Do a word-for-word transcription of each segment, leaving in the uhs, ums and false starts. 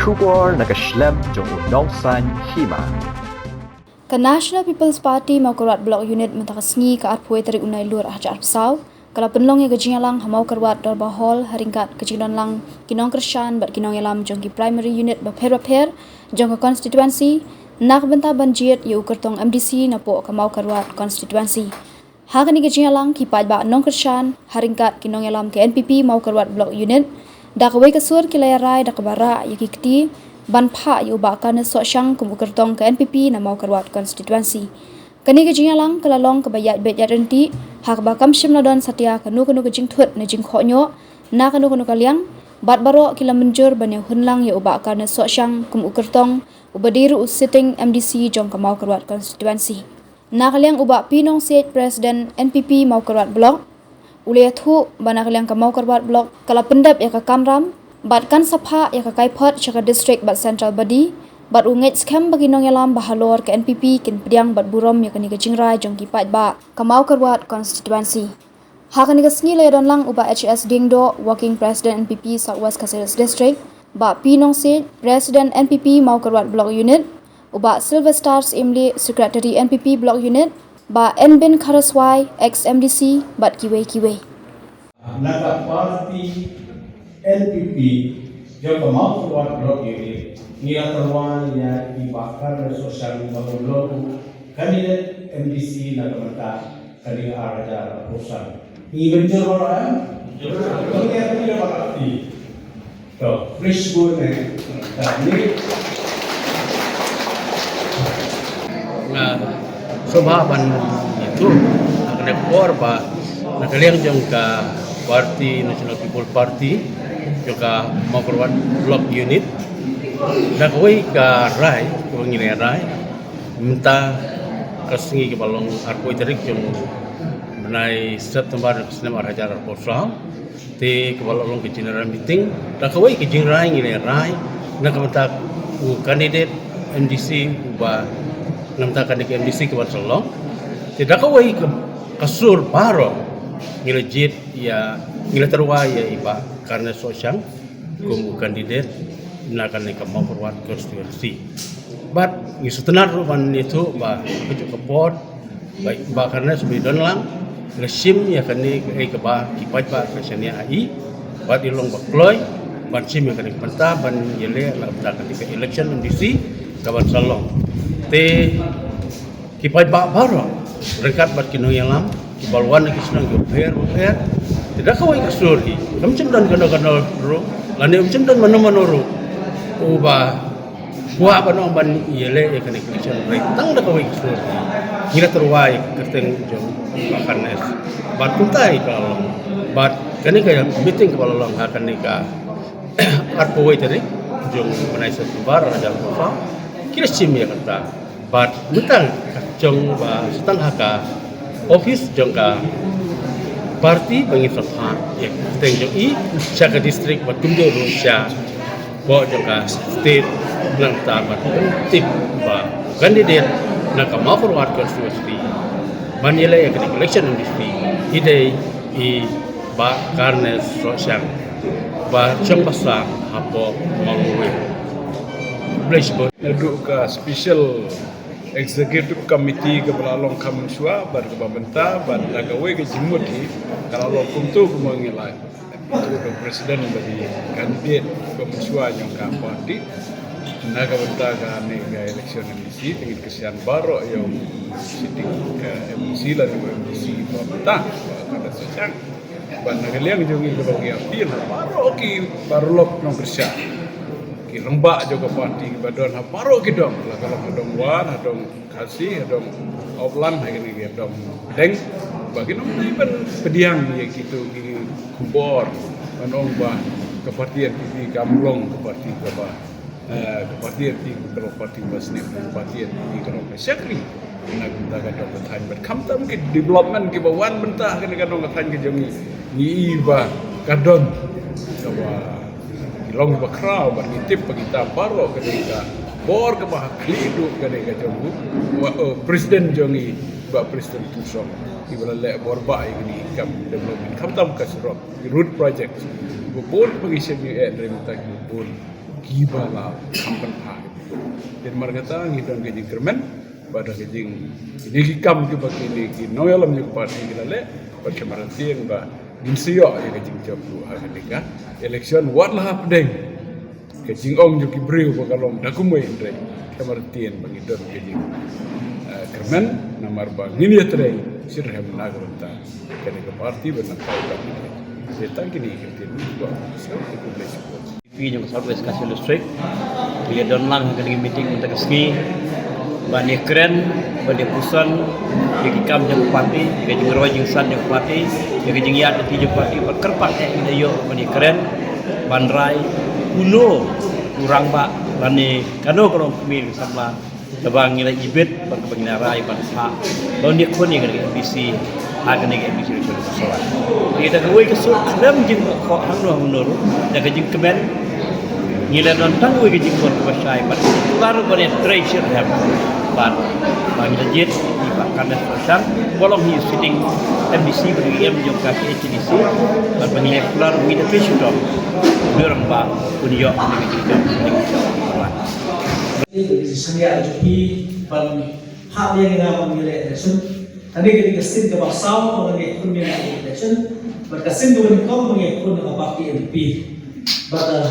Khubor na ka shlem jong u nongsan hima. Ka National People's Party Mawkyrwat Block Unit mynta ka sngi ka arphew tarik u Nailur arhajar arphew saw ka la pynlong ïa ka jingïalang ha Mawkyrwat Dorbar Hall ha ryngkat ka jingdon lang ki nongkyrshan bad ki nongïalam jong ki primary unit bapher bapher jong ka constituency na ka bynta ban jied ïa u kyrtong M D C napoh ka Mawkyrwat constituency. Ha kane ka jingïalang ki paidbah nongkyrshan ha ryngkat ki nongïalam ka N P P Mawkyrwat Block Unit da kawei ka sur ki la ïarai da kaba rah ïa ki kti ban phah ïa u Bah Carnes Sohshang kum u kyrtong ka N P P na Mawkyrwat constituency. Kane ka jingïalang ka la long kaba ïaid beit ïaid ryntih ha kaba kam shym la don satia kano kano ka jingthut ne jingkhohñioh na kano kano ka liang bad baroh ki la mynjur ban ïa hun lang ïa u Bah Carnes Sohshang kum u kyrtong uba dei ruh u sitting M D C jong ka Mawkyrwat constituency. Na ka liang u Bah P Nongsiej, President N P P Mawkyrwat Block, u la ïathuh ba na ka liang ka Mawkyrwat Block ka la pyndep ïa ka kamram bad kan sa phah ïa ka kaiphod sha ka district bad central body bad u ngeit skhem ba ki nongïalam ba halor ka N P P kin pdiang bad burom ïa kane ka jingrai jong ki paidbah ka Mawkyrwat constituency. Ha kane ka sngi la ïadon lang u Bah H S Diengdoh, Working President N P P South West Khasi Hills District, Bah P Nongsiej, President N P P Mawkyrwat Block Unit, u Bah Sylvester Syiemlieh, Secretary N P P Block Unit, Bah Enbin Kharaswai, ex M D C, bad kiwei kiwei. Na ka party N P P jong ka Mawkyrwat Block Unit ngi la tyrwa ïa i Bah Carnes Sohshang ba u long u candidate M D C na ka bynta ka ding arhajar arphew san. Ngi mynjur baroh, eh? Mynjur. To ngi ïa phi ïa baroh phi. To, please go ne. Tang ni. Nga sngewbha ban ïathuh ha kane ka por ba na ka liang jong ka party National People Party jong ka Mawkyrwat Block Unit da kawei ka rai kaba ngi la rai mynta ka sngi kaba long arphew tarik jong bnai September ka snem arhajar arphew saw. Te kaba la long ka general meeting da kawei ka jingrai ngi la rai na ka bynta u candidate M D C uba na ka bynta candidate M D C kaba sa long. Te da kawei ka, ka sur baroh ngi la jied ïa, ngi la tyrwa ïa i Bah Carnes Sohshang kum u candidate na kane ka Mawkyrwat constituency. Bad ngi sngewtynnat ruh ban ïathuh ba ka juk ka por ba, Bah Carnes ba i don lang la shim ïa kane kaei kaba ki paidbah ka shaniah ha i bad i long ba kloi ban shim ïa kane ka bynta ban ïaleh na ka bynta kane ka election M D C kaban sa long. Te ki paidbah baroh ryngkat bad ki nongïalam kiba la wan na ki shnong kiba pher bapher. Te da kawei ka sur hi kam shym don kano kano ruh lane kam shym don mano mano ruh uba kwah ban ong ban ïaleh ïa kane ka election hynrei tang da kawei ka sur hi ngi la tyrwa ïa ka kyrteng jong Bah Carnes. Bad kumta hi ka la long bad kane ka meeting kaba la long ha kane ka arphew wei tarik jong bnai September arhajar arphew saw ki la shim ïa kata. Bad mynta ka jong ba sa tang ha ka office jong ka party ba ngin sa phah ïa ka kyrteng jong i sha ka district bad kumjuh ruh shapoh jong ka state na ka bynta ban pyntip ba candidate na ka Mawkyrwat constituency ban ïaleh ïa ka election district i dei i Bah Carnes Sohshang ba shong basa hapoh Mawlai. Blei shibun. Naduh ka special executive committee kaba la long kham mynshuwa bad kaba mynta bad da kawei ka jingmut hi ka la long kumto kumba ngi la ïathuh da u president ba dei candidate ba mynshuwa jong ka party na ka bynta kane ka election M D C. Te ngin kyrshan baroh ïa u sitting ka M D C lane u M D C ba mynta, Bah Carnes Sohshang. Bad na ka liang jong ngi kaba ngi appeal ha baroh ki paralok nongkyrshan, ki rangbah jong ka party kiba don ha baroh ki dong, la ka long ha dong War, ha dong Khasi, ha dong Upland, ha kine ki dong Pdeng, ba kin ym dei ban pdiang ïa kito ki khubor ban ong ba ka party N P P kam long ka party kaba eh, ka party N P P ka long party ba snieh, ka party N P P ka long ka shakri. Na ka bynta ka dong ka thaiñ bad khamtam ki development kiba wan mynta ha kane ka dong ka thaiñ ka jong ngi, ngi i ba ka don kaba ki long ba khraw bad ngi tip ba kita baroh ka dei ka bor kaba ha khlieh duh ka dei ka jong u, eh, president jong ngi, Bah Prestone Tynsong, kiba la leh bor ba ïa kine ki kam development khamtam ka surok, ki road project, kiba bun ba ngi shem ïa eh hynrei mynta kiba bun kiba la kham pynpha. Te namar kata ngi don ka jingkyrmen bad ka jing, kine ki kam kiba kine ki nongïalam jong ka party ki la leh, bad ka martieng ba ngin sa ïoh ïa ka jingjop ruh ha kane ka election wat la hapdeng ka jingong jong ki briew ba ka long da kumwei, hynrei ka martieng ba ngi don ka jing, eh, kyrmen namar ba ngin ïatrei shitrhem na ka bynta kane ka party ba nang ka. Te tang kine ki ktien ba sngewbha khublei shibun. P jong ka South West Khasi Hills District. Ngi la don lang ha kane ka meeting mynta ka sngi ban ïakren, ban ïapuson ïa ki kam jong ka party, ïa ka jingroi jingsan jong ka party, ïa ka jingïaid lynti jong ka party, ban kyrpad eh ngi da ïoh ban ïakren ban rai uno u rangbah lane kano kano ka kmie ka samla kaba ngi la ibit bad kaba ngi la rai ban phah ban ïakhun ïa kane ka M D C ha kane ka M D C election ka sor. Ïa kata kawei ka sur khlem jingkhoh hangno hangno ruh, ïa ka jingkmen ngi la don tang kawei ka jingkmen kaba shai bad baroh ban ïatrei shitrhem bad ba ngi la jied ïa i Bah Kandasang Roshan ba long hi sitting M D C bad i em jong ka K H A D C bad ba ngi la kular ngi da trei shitom. Dei rangbah un ïoh kane ka jingjop kane ka jingjop. Sngewbha jong phi ban hap ïa nga ban ïaleh election. Kane ka dei ka sien kaba saw kaba ngi khun ïa election. Bad ka sien kaba nyngkong ba ngi khun na ka party N P P. Bad, uh,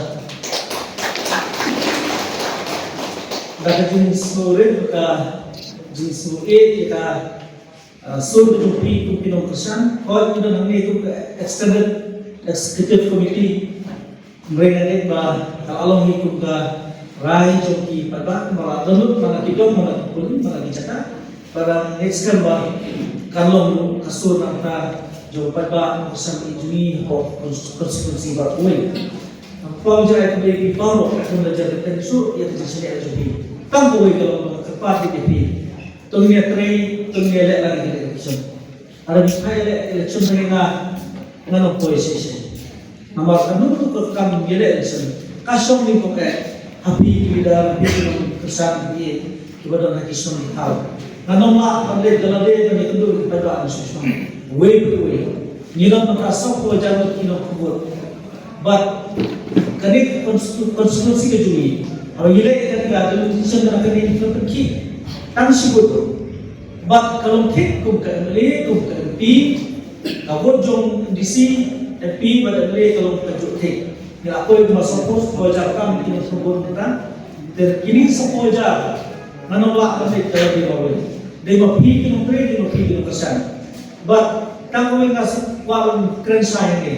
bad ka jingsngewrit bad ka jingsngewrit ïa ka, uh, sur jong phi kum ki nongkyrshan. Hooid ngi don hangne kum ka extended executive committee. Hynrei nga ngeit ba ka la long hi kum ka rai jong ki paidbah, ba la dohnud man la ki dong, man la ki pun, man la ki jaka. Ba la ngeit skhem ba kan long ruh ka sur na ka bynta jong ki paidbah, nongkyrshan jong ngi hapoh konstituensi baroh kawei. Nga pang jai khublei ïa phi baroh, kum la jan ka teng shuh ïa ka jingshaniah jong phi. Tang kawei ka long ba nga kyrpad ïa phi. To ngin ïatrei, to ngin ïaleh lang ïa ka election. Lada ngi phai ïaleh election hangne, nga, ngan ym poi shisha. Namar kano kano ka kam ïaleh election ka shong lyngkot eh ha phi ki leader, ha phi ki nongkyrshan, ha phi kiba don ha ki shnong ki thaw. Ngan ym lah ban leit da lade ban ïakynduh ïa ki paidbah na shnong shnong. Wei pa wei. Ngi don tang ka sawphew hajar ngut ki nongkynduh. Bad kane ka konstitu-, konstituensi ka jong ngi, haba ngi leh ïa kane ka delimitation ba kane ka pynkhih tang shi vote. Bad ka long thik kum ka M L A, kum ka M P, ka vote jong M D C, M P bad M L A ka long kajuh thik. Ngi la poi kumba sawphew, sawphew hajar tam ki nongkynduh vote mynta. Te kine sawphew hajar ngan ym lah ban leit da lade lawei. Dei ma phi ki nongtrei, dei ma phi ki nongkyrshan. Bad tang kawei nga kwah ban kren shai hangne.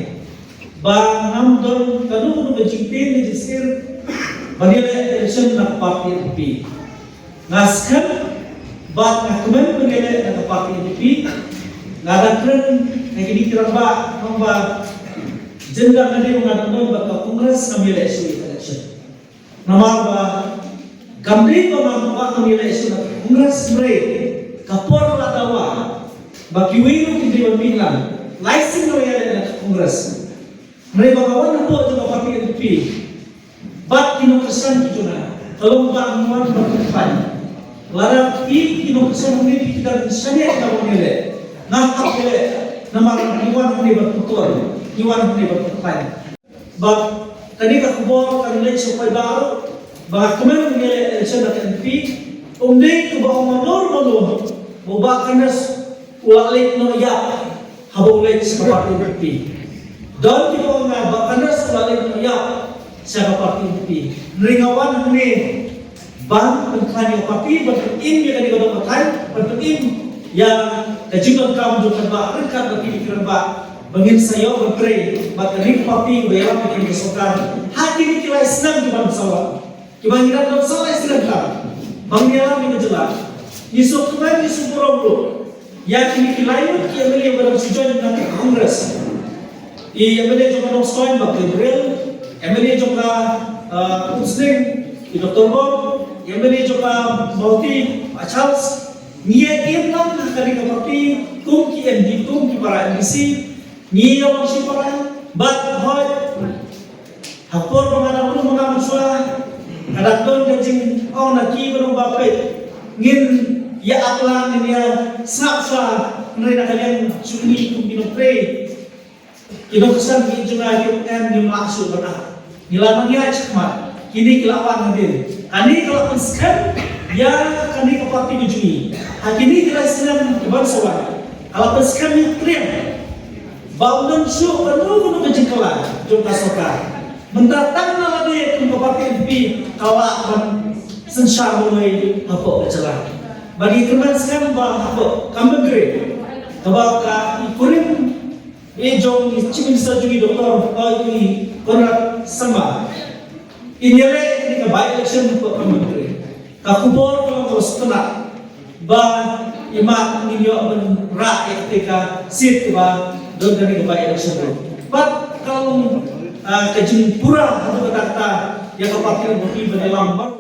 Ba ngam don kano kano ka jingtieng ne jingsngewsih ban ïaleh election na ka party N P P. Nga skhem bad nga kmen ban ïaleh na ka party N P P. Nga dang kren ha kine ki rangbah, rangbah jingdang, nga dei ba nga dang don bad ka Congress, ngam ïaleh shuh ïa ka election. Namar ba kam dei ba nga kwah ban ïaleh election na ka Congress, hynrei ka por la dawa ba kiwei ruh ki dei ban mih lang. Lai sien nga ïaleh na ka Congress. Hynrei ba nga wan hapoh jong ka party N P P bad ki nongkyrshan ki jong nga, ka long ba ngi wan ban pynpaw. Lada ki, ki nongkyrshan hangne ki dang shaniah ïa ka ban ïaleh, nga hap ïaleh namar ngi wan hangne ban pynpaw, ngi wan hangne ban pynpaw. Bad kane ka khubor kan leit sha u paidbah ruh ba nga kmen ban ïaleh election na ka N P P. Ym dei kaba ong mano mano ba u Bah Kandasang u la leit noh ïap haba u leit sha ka party N P P. Don kiba ong ba Bah Kandasang u la leit noh ïap sha ka party N P P. Hynrei nga wan hangne ban pynkhlaiñ ïa ka party, ban pynim ïa kane ka dong ka thaiñ, ban pynim ïa ka jingdonkam jong ka paidbah, ryngkat bad kine ki rangbah, ba ngin sa ïoh ban trei bad kane ka party ba ïalam ïa kane ka sorkar ha kine ki lai snem kiban sa wan. Kiba ngi dang don sa lai snem tam ba ngi ïalam ïa ka jylla. Ngi sngewkmen, ngi sngewburom ruh ïa kine ki lai ngut ki M L A ba dang shu join na ka Congress. I M L A jong ka Nongstoiñ, Bah Gabriel, M L A jong ka, uh, Umsning, i Doktor Bok, i M L A jong ka Mawhati, Bah Charles. Ngi ïa im lang ha kane ka party kum ki M D, kum ki para M D C. Ngi ïa long shipara bad hooid. Ha por ba nga dang rung, ba nga mynshuwa, ka dang don ka jingong na ki ba long ba peit, ngin ïa ap lang, ngin ïa sngap shuwa. Hynrei na ka liang jong ngi kum ki nongtrei, ki nongkyrshan ki jong nga kim, ngim lah shuh ban ap. Ngi la nang ïa shakmat, Kine ki la wan hadien. Kane ka la pynskhem ïa kane ka party ka jong ngi. Ha kine ki lai snem ki ban sa wan, ka la pynskhem ïa u Triang ba ym don shuh kano kano ka jingkylla jong ka sorkar. Mynta tang na lade kum ka party N P P ka la ban synshar marwei hapoh ka jylla. Bad ngi kyrmen skhem ba hapoh Kamjengkren, kaba ka i kurim i jong i Chief Minister jong ngi, Doctor, uh, i Conrad Sangma, in ïaleh ïa kane ka by-election hapoh Kamjengkren. Ka khubor ka long kaba sngewtynnat ba i Mak ngin ïoh ban rah ïa kata ka seat kaba don kane ka by-election ruh. Bad ka long, ah, ka jingpura haduh katta katta ïa ka party N P P ban ïalam bad